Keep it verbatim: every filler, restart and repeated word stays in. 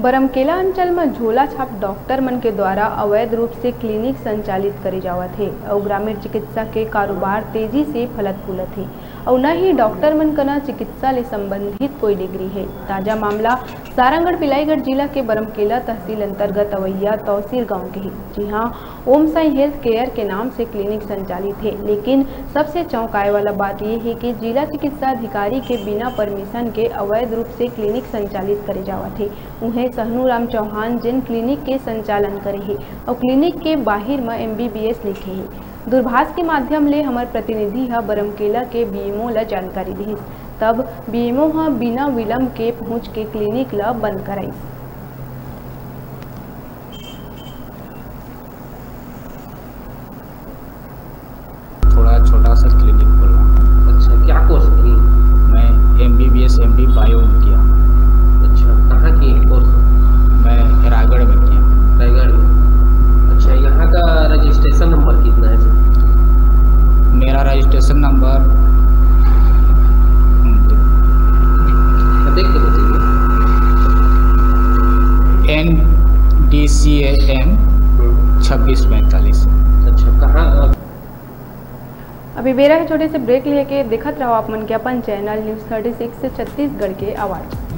बरमकेला अंचल म झोला छाप डॉक्टर मन के द्वारा अवैध रूप से क्लिनिक संचालित करे जावत हे अउ ग्रामीण चिकित्सा के कारोबार तेजी से फलत फूलत हे अउ न ही डॉक्टर मन कना चिकित्सा ले संबंधित कोई डिग्री हे। ताजा मामला सारंगढ़ बिलाईगढ़ जिला के बरमकेला तहसील अंतर्गत अवैया तौसीर गांव के हे, जिहां ओम साई हेल्थ केयर के नाम से क्लिनिक संचालित हे। लेकिन सबसे चौंकाए वाला बात ये हे कि जिला चिकित्सा अधिकारी के बिना परमिशन के अवैध रूप से क्लिनिक संचालित करे जावत हे। उहें सहनू राम चौहान जेन क्लिनिक के संचालन करे हे अउ क्लिनिक के बाहिर म एमबीबीएस लिखे हे। दूरभाष के माध्यम ले हमर प्रतिनिधि ह बरमकेला के बीएमओ ल जानकारी दिहिस, तब बीएमओ ह बिना विलंब के पहुंच के क्लिनिक ल बंद कराइस। थोड़ा छोटा सा क्लिनिक खोला। अच्छा, क्या कोर्स की? मैं एमबीबीएस एमडी बायो में किया। अच्छा, कहाँ की कोर्स? मैं रायगढ़ में किया। रायगढ़ में। अच्छा, यहाँ का रजिस्ट्रेशन नंबर कितना है सर? मेरा रजिस्ट्रेशन नंबर, हम्म, तो देख के बताइए। N D C A M छब्बीस पैंतालीस। अच्छा, कहाँ, अ, अभी बेरा हे छोटे से ब्रेक लेके, देखत रहो आप मन के अपन channel news thirty six Chhattisgarh के आवाज़।